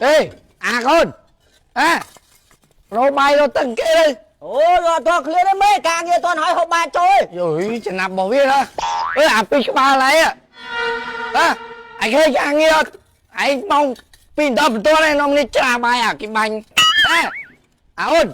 អេអាកូនអារោបាយរោទឹកគេទៅ អូយអត់ទាន់ឃ្លាទេមេការងារទាន់ហើយហូបបាយចូល យយចំណាប់របស់វាហ៎អើអាពីរក្បាលហើយហ៎អាឃើញការងារអត់ឯងម៉ោង2 10បន្ទាន់ឯងនំនេះច្រាបាយអាគេបាញ់អេអាអូន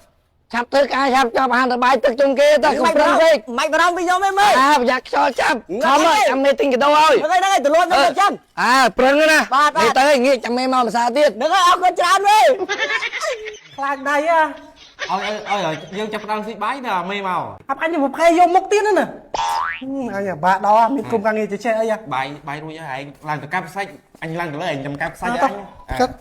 ឆាប់ធ្វើការឆាប់ចាប់អាហារទៅបាយទឹកជុំគេទៅកុំប្រឹងពេក មិនបារម្ភពីខ្ញុំទេមេ អាប្រយ័ត្នខ្យល់ចាប់ខំចាំមេទិញកាដូឲ្យ ហ្នឹងហើយទលំខ្ញុំចឹង អើប្រឹងណា បាទបាទ នេះទៅងាកចាំមេមកម្សាទៀត ហ្នឹងហើយអរគុណច្រើនមេ ខ្លាចដៃហ่ะ ឲ្យឲ្យឲ្យយើងចាប់ផ្ដើមស៊ីបាយដល់មេមក អាប់អញមកប្រែយកមុខទៀតណាណាអញបាក់ដល់មានគុំការងារចេះអីហ่ะ បាយបាយរួចហើយឯងឡើងទៅកាប់សាច់អញឡើងទៅលើឯងចាំកាប់សាច់ តោះ អញ ចិត្ត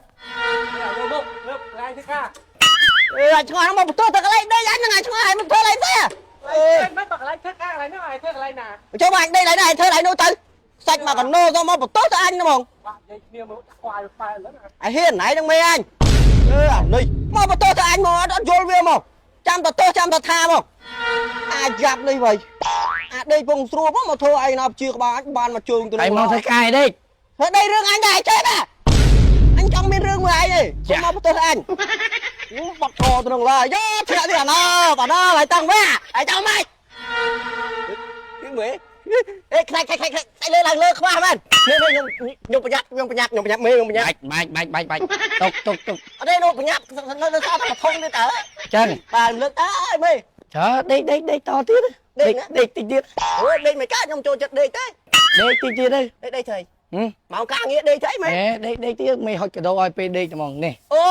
អេអាចឆ្ងល់មកបន្ទោះទៅកន្លែងដេកអញហ្នឹងអាចឆ្ងល់ឲ្យមកធ្វើកន្លែងទេអេ មិនបើកន្លែងធ្វើការកន្លែងហ្នឹងឲ្យធ្វើកន្លែងណា ចូលមកអញដេកកន្លែងណាឲ្យធ្វើកន្លែងនោះទៅសាច់មកកណោទៅមកបន្ទោះទៅអញហ្មង បាក់និយាយគ្នាមកខ្វាយខ្វាយឥឡូវណា អាហ៊ានឯងនឹងមេអញអេអានេះមកបន្ទោះទៅអញមកអត់យល់វាមកចាំតទោះចាំតថាមកអាចយ៉ាប់នេះវ៉ៃអាដេកពងស្រួលមកធ្វើឯងណាជាក្បាលអញបានមកជើងទៅ ហើយមកធ្វើការឯដេក ធ្វើដេករឿងអញដែរចេះណាអញចង់មានរឿងមួយឯងទេមកបន្ទោះអញបាត់កទៅនឹងឡើយយោធាក់ទៀតអាណអាណហើយតាំងវិញហើយចាំម៉េចគឺមើលអេខ្លាច់ខ្លាច់ខ្លាច់លើឡើងលើខ្វះមែននេះខ្ញុំខ្ញុំប្រយ័ត្នខ្ញុំប្រយ័ត្នខ្ញុំប្រយ័ត្នមេខ្ញុំប្រយ័ត្ន បាច់បាច់បាច់បាច់បាច់ទុកទុកទុក អត់ទេនោះប្រញាប់នៅនៅសល់តែធំទេតើ ចឹង បាទលើកតើអើយមេ ចើដេកដេកដេកតទៀត ដេកណា ដេកតិចទៀត អូយដេកមិនកើតខ្ញុំចូលចិត្តដេកទេ ដេកតិចទៀតទៅ ដេកដេកធ្វើ ហឹម មកការងារដេកធ្វើអីមេ អេដេកដេកទៀតមេហុចកាដូឲ្យពេលដេកត្មងនេះ អូ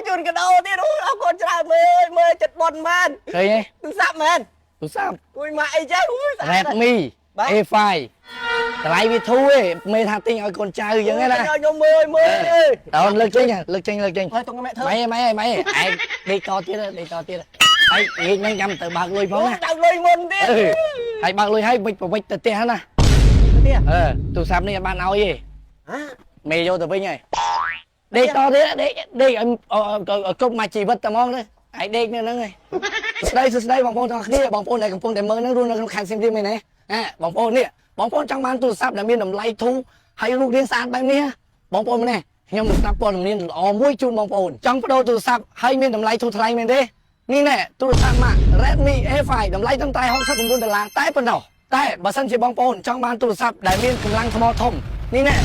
ជូនកដោទៀតអូអរគុណច្រើនមេមេចិត្តបន់មែន ឃើញទេ ទូរស័ព្ទមែន ទូរស័ព្ទ អួយម៉ាក់អីចេះអូយស្អាត Redmi បាទ A5 តម្លៃវាធូរឯងមេថាទិញឲ្យកូនចៅអញ្ចឹងណា ខ្ញុំមើលមើល តើលើកចេញលើកចេញលើកចេញ ហើយតុងម៉ែធ្វើ ម៉ៃម៉ៃម៉ៃឯងដេកតទៀតដេកតទៀតហើយងាកហ្នឹងចាំទៅបើកលុយផងណា ដៅលុយមុនទៀត អឺហើយបើកលុយហើយវិចប្រវិចទៅផ្ទះណា ទៀត អឺទូរស័ព្ទនេះអត់បានឲ្យទេ ហ៎ មេយកទៅវិញហើយដេកតទៀតដេកដេកឲ្យឲ្យគ្រប់មួយជីវិតតែហ្មងទៅឯងដេកនៅហ្នឹងហើយស្ដីសួស្ដីបងប្អូនទាំងអស់គ្នាបងប្អូនដែលកំពុងតែមើលហ្នឹងរស់នៅក្នុងខេត្តសៀមរាបមែនទេហ៎បងប្អូននេះបងប្អូនចង់បានទូរស័ព្ទដែលមានតម្លៃធូរហើយរូបរាងស្អាតបែបនេះបងប្អូនម្នេះខ្ញុំនឹងស្ដាប់ព័ត៌មានល្អមួយជូនបងប្អូនចង់បដូរទូរស័ព្ទហើយមានតម្លៃធូរថ្លៃមែនទេនេះណែទូរស័ព្ទម៉ាក Redmi A5 តម្លៃត្រឹមតែ69ដុល្លារតែប៉ុណ្ណោះតែបើសិនជាបងប្អូនចង់បានទូរស័ព្ទដែលមានកម្លាំងថ្មធំនេះណែ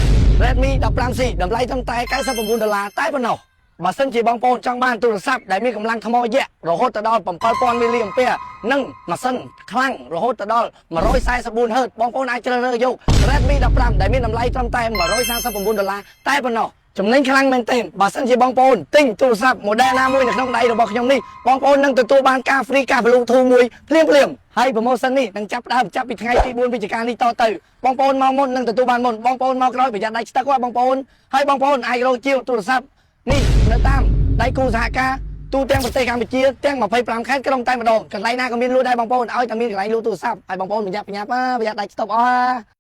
Redmi 15C តម្លៃត្រឹមតែ99ដុល្លារតែប៉ុណ្ណោះបើសិនជាបងប្អូនចង់បានទូរស័ព្ទដែលមានកម្លាំងថ្មយៈរហូតទៅដល់7000មីលីអាំពែនិងម៉ាស៊ីនខ្លាំងរហូតទៅដល់144 Hz បងប្អូនអាចជ្រើសរើសយក Redmi 15ដែលមានតម្លៃត្រឹមតែ139ដុល្លារតែប៉ុណ្ណោះចំណេញខ្លាំងមែនទែនបើសិនជាបងប្អូនទិញទូរស័ព្ទ model ណាមួយនៅក្នុងដៃរបស់ខ្ញុំនេះបងប្អូននឹងទទួលបានការ free កាស Bluetooth មួយភ្លាមភ្លាមៗហើយ promotion នេះនឹងចាប់ផ្ដើមចាប់ពីថ្ងៃទី4វិច្ឆិកានេះតទៅបងប្អូនមកមុននឹងទទួលបានមុនបងប្អូនមកក្រោយប្រយ័ត្នដៃស្ទឹកហ៎បងប្អូនហើយបងប្អូនអាចរកជាវទូរស័ព្ទនេះនៅតាមដៃគូសហការទូទាំងប្រទេសកម្ពុជាទាំង25ខេត្តក្រុងតែម្ដងកន្លែងណាក៏មានលក់ដែរបងប្អូនឲ្យតែមានកន្លែងលក់ទូរស័ព្ទហើយបងប្អូនប្រយ័ត្នប្រញាប់ប្រយ័ត្នដាច់ស្តុកអស់។